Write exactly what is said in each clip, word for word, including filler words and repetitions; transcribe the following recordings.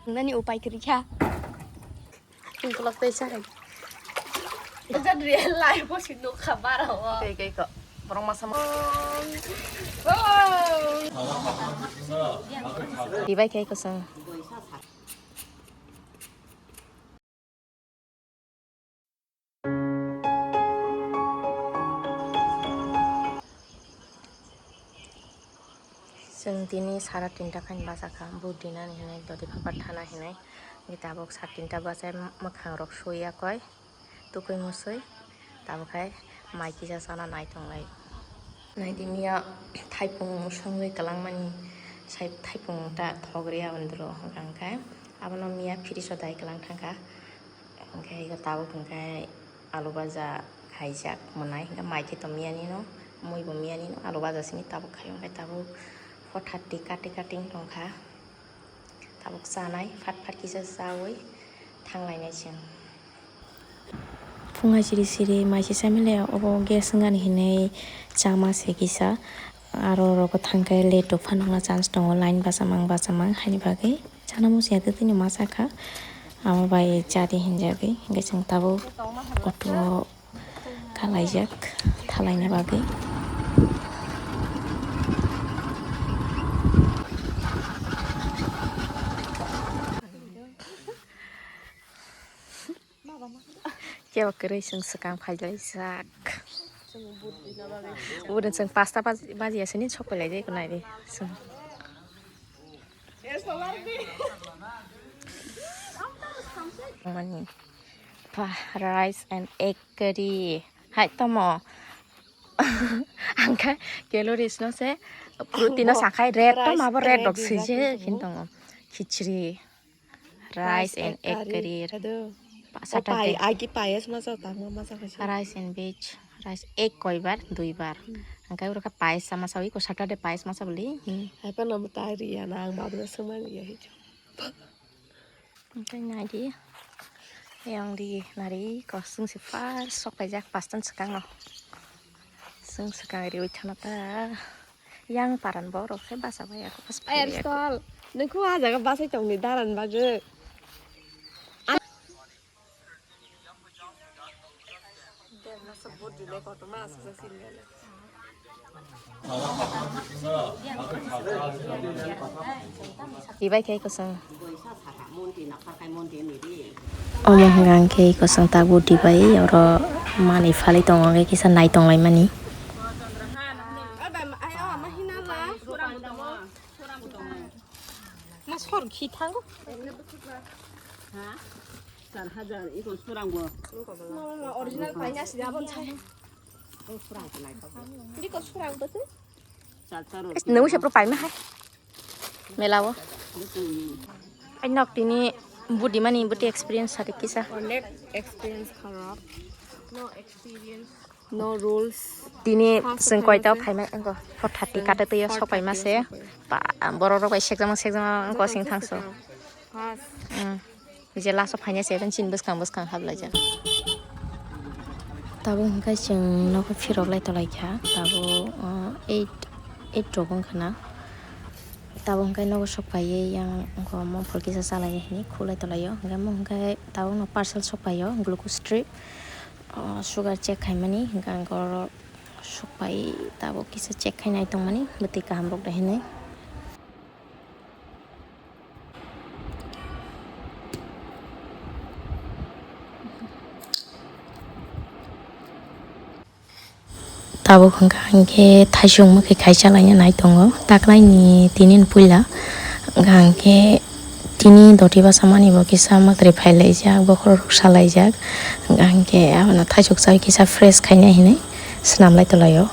Nani upai kwrwi kha. Tungkulok tei chai. Real life o si nukha bara o. Tei kei ko. Borok masa ma. Tibai kei ko sang. Chwng tini sara tinta khaini bachakha, bud dinani hinwi, dodi phapar thana hinwi. Tabuk sara tinta bachai mwkhang rok suya koi, tukui musui, tabuk khai mai kisa chana nai tonglai. Naidi miya thaipung songwi kwlangmani, sai thaipung ta thogriya andro hwnkha hwnkhe abono miya fridge o dai kwlang thangkha. Hwnkhe ego tabuk hwnkhe alu baja khaijak mwnai, hwnkhe mai khe tong miyani no, mui bo miyani no, alu baja simi tabuk khai, hwnkhe tabuk four thirty cutting cutting tongkha, tabuk chanai, phat phat kisa chaui thanglainai chwng. Phunga siri siri mai se chamile obo gas wngani hinwi chama se kisa, aro oro thangkhe late rok phano chance tongo, line bachamang bachamang haini bagwi. Chana muchungya tei tini ma chakha, amo bai chadi hinjagwi, hwnkhe chwng tabuk auto o kalaijak thalaina bagwi. Kebo kwrwi chwng swkang phailaijak. Ubuno chwng pasta baj-, baji asini sok pailai de, nai de chwng. Mani. Pa, rice and egg curry. Hai, tomo. Angkha calories no se protein no sakai red to mabo red dok sije kin tongo. Khichri. Rice and egg curry. Sata pai, agi payas masa tangma masa kasi. Rice and veg. Rice egg koi bar, dui bar. Angkha uro ka payas sama sawi ko Saturday payas masa beli. Hai pa no mutai riya na ang babu na sumani ya hijo. Angkha nadi. Yang di nari ko sung si far sok paijak pastan sekang no. Sung sekang riwi thana ta. Yang paran borok khe basa bai ako. Ayar stol. Nungku ah jaga basai tongni daran bagwi. Ibai khe kosong. Omo hwnka hwnkhe kosong tabuk dibai oro manwi phalwi tongo hwnkhe kisa nai tonglaimani. Ma sor khi thango. Char hajar iko surang bo. Original paina si jabon sai. Biko surang bo tu. Nung sepro paima hai. Mela o. Ai nok tini budi mani budi experience sari kisa. Onek experience kharap. No experience. No rules. Tini chwng koita phaima wngkha? Four thirty kata twi sok paima se. Ba, borok rok bai sekjama sekjama wngkha sing thangso. First. Mm. Je last o phaina se chini bwskang bwskang hablai jak. Tabuk hwnkhe chwng nogo phirok lai tolai kha. Tabuk, uh, eight, eight rok wngkha na. Tabuk hwnkhe nogo sok paiwi yang wngkha omo phol kisa chalai hwnwi khulai tolai o. Hwnkhe omo hwnkhe tabuk no parcel sok pai o glucose trip. O, sugar check khaimani, hwnkhe ang oro sokpai tabuk kisa check khainai tongmani, bwtwi kaham rok de hinwi. Tabuk hwnkha hinkhe thaisung mwkhwi khai chalaina nai tongo, taklaini tinin puila hwnkha hinkhe. Tini doti bwsa mani bo kisa mwtrwi phai laijak, bokhorok rok sa laijak, hwnkha hinkhe abono thaisok chaui kisa fresh khaina hinwi swnam lai tolai o.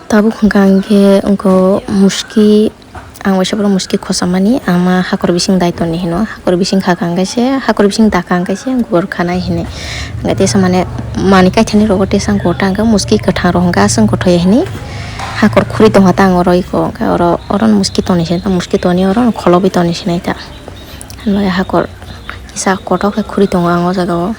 Tabuk hwnkha hwnkhe wngkha muski, ang waisa borok muski khosamani, ama hakor bising daitorni hino, hakor bising khakha hwnkhe se, hakor bising dakha hwnkhe se gor khanai hinwi. Hwnkhe teisa mane manwi kaithani rogo teisa gota hwnkhe muski kwthang rok hwnkhe aswk gothoi hinwi hakor khuri tongkha ta ang oro iko, hwnkhe oro, oro muski toni se, muski toni oro kholobwi toni sinai ta. Hwnbai hakor kisa kotor khe khuri tongo ang o jaga o.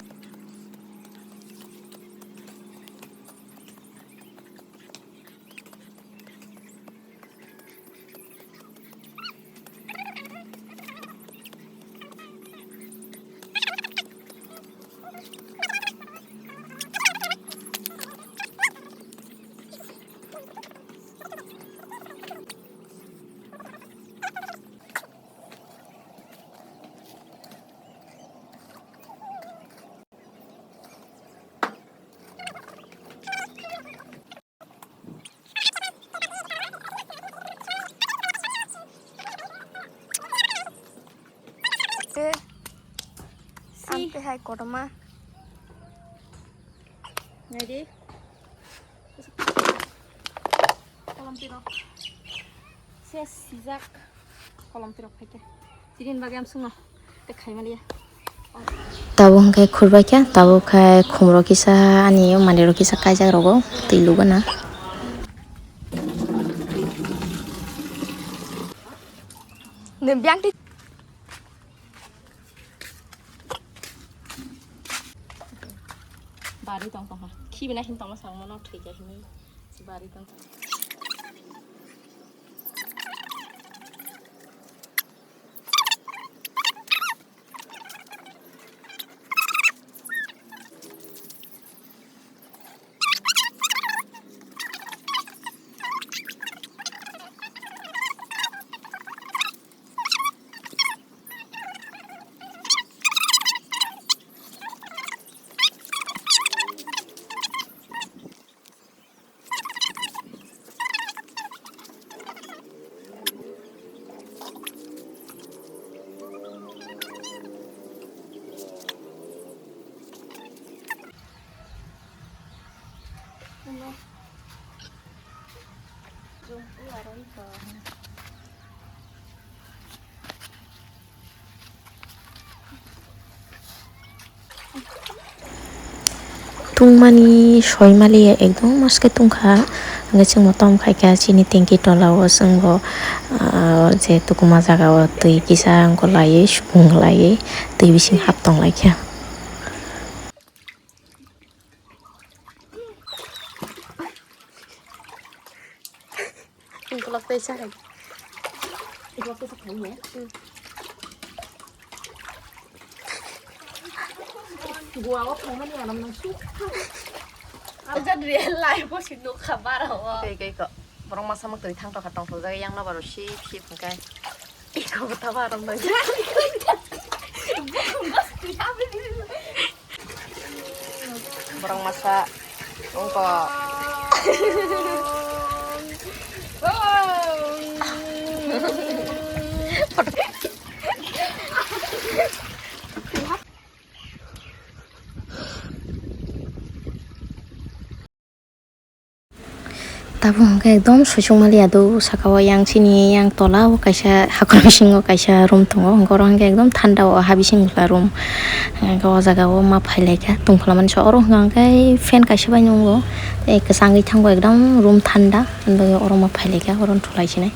Ang tei hai kotorma. Nai di. Kolom tirok. Ses sijak. Kolom tirok phaikhe. Tini bagwi amsukno. Tei khaimaliya. Tabuk hwnkhe khurbaikha, tabuk khai khumrok kisa ani manwirok kisa kaijak rogo twi lugana. Nwng biyang twi. Bari tong tongha. Khibina hin tongma sangma no thwi khe hinwi bari tong. Tungmani soimaliya ekdom maske tungkha, hwnkhe chwngbo tom khaikha chini tanki tola o, chwngbo, ah, je tukuma jaga o twi kisa wngkha laiwi supung laiwi twi bising hap tong laikha. Ukulok tei sa hai. Ukulok tei sa hai ne? Hmm. Gua o thangmani anam nang su. Aja real life o si nukha bara o. Kei kei ko. Borok masa mak twi thang tokha tongthok jak yang no baro sip sip hwnkhe. Iko bo ta bara nang. Borok masa wngkha. Tabuk hwnkhe ekdom soisuk maliya do, saka o yang chini yang tola o kaisa hakor bisingo kaisa room tongo, hwnkhe oro hwnkhe ekdom thanda o ha bising bwkha room. Hwnkhe o jaga o ma phailaikha tongphla mani se, oro hwnkhe fan kaisa bai nungo, tei kwchangwi thango ekdom room thanda, hwnbai oro ma phailaikha, oro thulai sinai.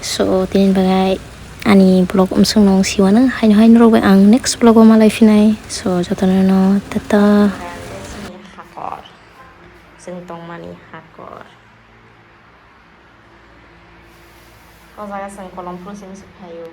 So tini bagwi ani vlog umswk nung siwano, haino haino rok bai ang next vlog o malai phinai. So jotono no tata. Chwng tongmani hakor. O jaga chwng kolom phuru simi se phaio.